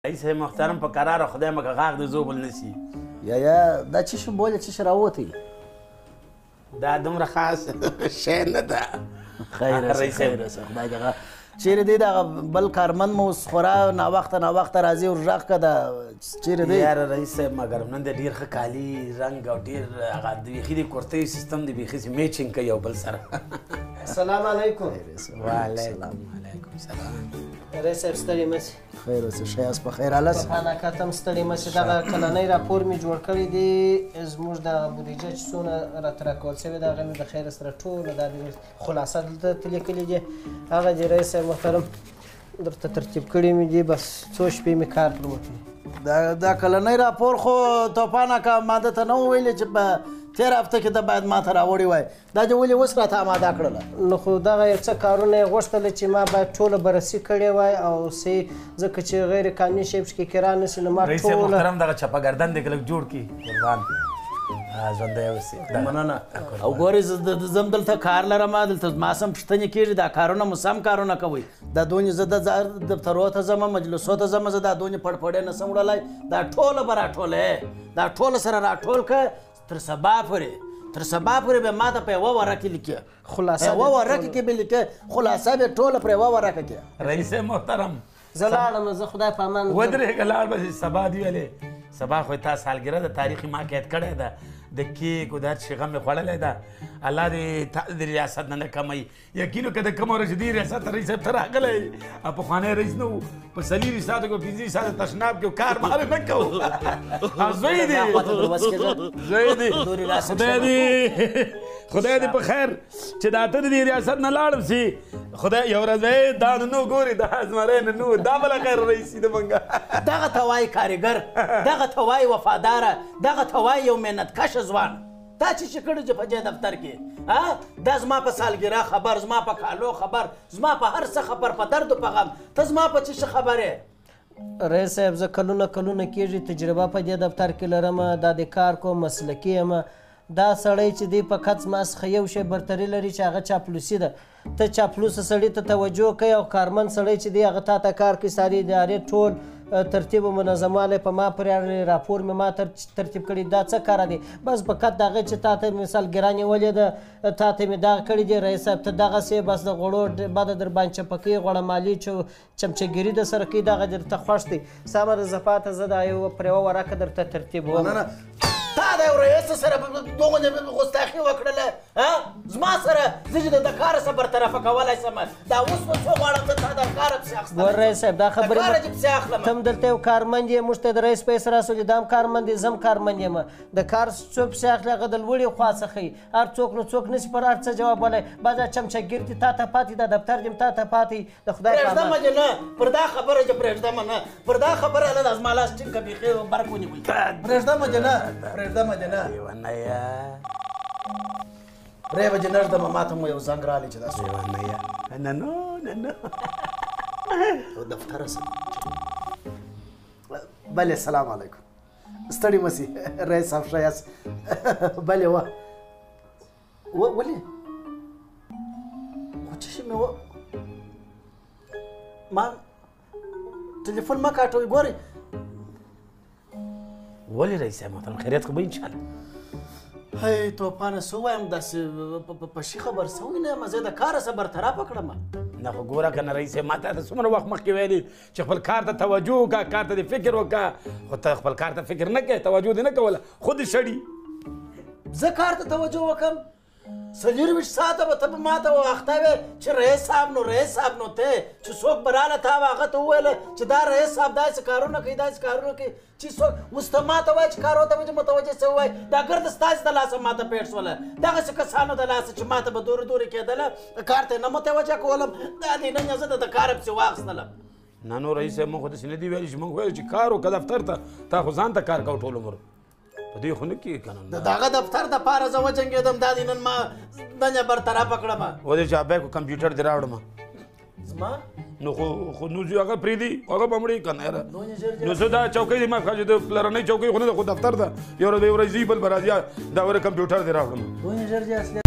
رئیس محترم په کراره خدای مکه غاښ دې ژوبل نه شي. یا دا څه شي بولې څه شي راووتی؟ دا دومره خاص شی نه ده. خیر اوسه خیر اوسه، خدای دې چیرې دی دغه بل کارمند مو اوس خورا ناوخته ناوخته راځي ورغږ که دا چیرې دی؟ یاره رئیس صاحب مګر نن د ډېر ښه کالي رنګ او ډېر هغه د بیخي د کورتۍ سیستم د بیخي matching کوي یو بل سره. السلام علیکم. وعلیکم سلام. رئیس صاحب ستړي مه شي. خیر اوسې، ښه یاست؟ په خیر هلس. په کاته هم ستړي مه شي. دغه کلنی راپور مې جوړ کړی دی، زموږ دغه بودیجه چې څونه راته راکول شوې ده هغه مې د خیره سره ټوله دا خلاصه دلته لیکلې دي. هغه دې رئیس صاحب محترم درته ترتیب کړي مې دي، بس څو شپې مې کار پر وکړي. دا کلنی راپور خو توپان اکا ما ده ته نه وو ویلي چې په تېره هفته کې ته باید ما ته راوړی وای، دا دې ولې اوس راته اماده کړله؟ نو خو دغه یو څه کارونه یې غوښتله چې ما باید ټوله بررسي کړې وای او صحیح، ځکه چې غیر قانوني شی پکې کې را نه سي. نو ما رئیس محترم دغه چپه ګردن دې که لږ جوړ کړي قربان. ژوندی اوسې. مننه. او ګورې زه هم دلته کار لرم، دلته زما سم پوښتنې کېږي، دا کارونه مو سم کارونه کوئ. دا دونې زه د دفترو ته ځم، مجلسو ته ځم، زه دا دونې پړپړې نه سم وړلی. دا ټوله به راټولې، دا ټوله سره راټول که تر سبا پورې، تر سبا پورې به ما ته په یوه ورقه کې لیکې، خلاصه یوه ورقه کې به لیکې، خلاصه به ټوله پر یوه ورقه کې. رئیس محترم زه لاړم، زه خدای په امان. ودرېږه، لاړ به شې. سبا دې ویلې، سبا خو تا سالګره ده، تاریخ ما قید کړی ده، د کیک او د هر شي غم مې خوړلی ده. الله دې تا د ریاست نه نه کموي. یقین وکړه د کومه ورځ چې دې ریاست ته رئیس صاحب ته راغلی، پخوانی رئیس نه و، په څلېرویشت ساعتو کې 25 ساعته تشناب کې کار مار نه کوو. زوی دې زوی دې خدای دې خدای دې په خیر چې دا ته د دې ریاست نه لاړم سي. خدای یو ورځ به دا نو ګوري دا زمری نه نو دا بله خیر رئیس د مونږه. دغه ته وایي کاریګر، دغه ته وایي وفاداره، دغه ته وایي یو محنتکشه ځوان. تا چې څه کړي چې په دې دفتر کې دا زما په سالګره خبر، زما په کالو خبر، زما په هر څه خبر، په درد و په غم، ته زما په څه شي خبر یې؟ رئیس صاحب زه کلونه کلونه کېږي تجربه په دې دفتر کې لرم، دا د کار کوم، مسلکي یم. دا سړی چې دی فقط زما څخه یو شی برتري لري چې هغه چاپلوسي ده. ته چاپلوسه سړي ته توجه کوي او کارمند سړی چې دی هغه تا ته کار کوي. ساري ادارې ټول ترتیب او منظموالی په ما پورې اړه لري، راپور مې ما ترتیب کړی. دا څه کار دی؟ بس فقط د هغه چې تا ته مثال ګران نیولې ده، تا ته مې دغه کړي دي رئیس صاحب، ته دغسې بس د غوړو بده در باندې چپه کوي، غوړه مالي چمچهګیري در سره کوي، دغه درته خوښ دی. سمه ده، زه پاته زه دا یو پر یوه ورقه درته ترتیبوم. تا د یو رئیس سره دغه ګستاخي وکړله، زما سره زه چې د کاره څه برطرفه کولی سم، دا اوس به څو غواړم زه تا د کاره پسې اخیستلی. ګور رئیس صاحب دا خبرې د کاره دې پسې اخلم. ته هم دلته یو کارمند یې، موږ ته د رئیس پیسې راسولې، دا هم کارمند دی، زه هم کارمند یم. د کار څو پسې اخلي هغه د لوړې خوا څخه وي، هر څوک نو څوک نه سي پر هر څه جواب ولی. بعضې چمچهګیر دي تا ته پاتې، دا دفتر دې هم تا ته پاتې. د خدای په امان. پرېږدمه دې نه، پر دا خبره دې پرېږدمه نه، پر دا خبره له زما لاس ټینګ که بیخي برق ونیوی. پرېږدمه دې نه، پرېږدمه دې نه. لیونیه پرې به دې نه ږدمه، ما ته مو یو زنګ راغلی چې داسې. لیونیه نه نو نه نو یو دفتر سه. بلې سلام علیکم. ستړي مه سي رئیس صاحب، ښه یاست؟ بلې وه ولې خو څه شي مې ما ټلیفون مه کاټوئ ګورئ. ولې رئیس صاحب محترم خیریت خو به انشاءالله؟ هی توپانه څه ووایم، داسې په شي خبر سوی نه یم، زه د کاره څه برطرفه کړم. نه خو ګوره که نه رئیس صاحب ما ته څومره وخت مخکې ویلي چې خپل کار ته توجه وکړه، کار ته دې فکر وکړه، خو ته خپل کار ته فکر نه کوې، توجه دې نه کوله، خو دې شړي. زه کار ته توجه وکړم؟ 24 ساعته به ته په ما ته اخته وې چې رئیس صاحب نو رئیس صاحب نو ته چې څوک به راله تا به هغه ته وویله چې دا رئیس صاحب داسې کارونه کوي داسې کارونه کوي چې څوک اوس ته ما ته وایي چې کارو ته به دې متوجه سوی وای. دا ګرده ستاسې د لاسه ما ته پېښ سوله، دغسې کسانو د لاسه چې ما ته به دورې دورې کېدله کار ته یې نه متوجه کولم، دا دی نن یې زه د کاره پسې واخیستلم. نه نو رئیس صاحب موږ خو داسې نه دي ویلي چې موږ ویل چې کار وکړه دفتر ته، تا خو ځان ته کار کوه ټول عمر، په دې خو نه کېږي که نه. د دغه دفتر دپاره زه وجنګېدم، دا دی نن ما نن یې برطرفه کړم. ودې چې ابی کو کمپیوټر دې راوړم. زما؟ نو خو خو نو زه هغه پرېږدي، هغه به مړی که نه یاره. نو زه دا چوکۍ دې ما ښه چې د پلرنۍ چوکۍ خو نه ده، خو دفتر ده، یو ورځ به یو ورځ ځي بل به راځي، دا وره کمپیوټر دې راوړم. دونې ژر دې اصلي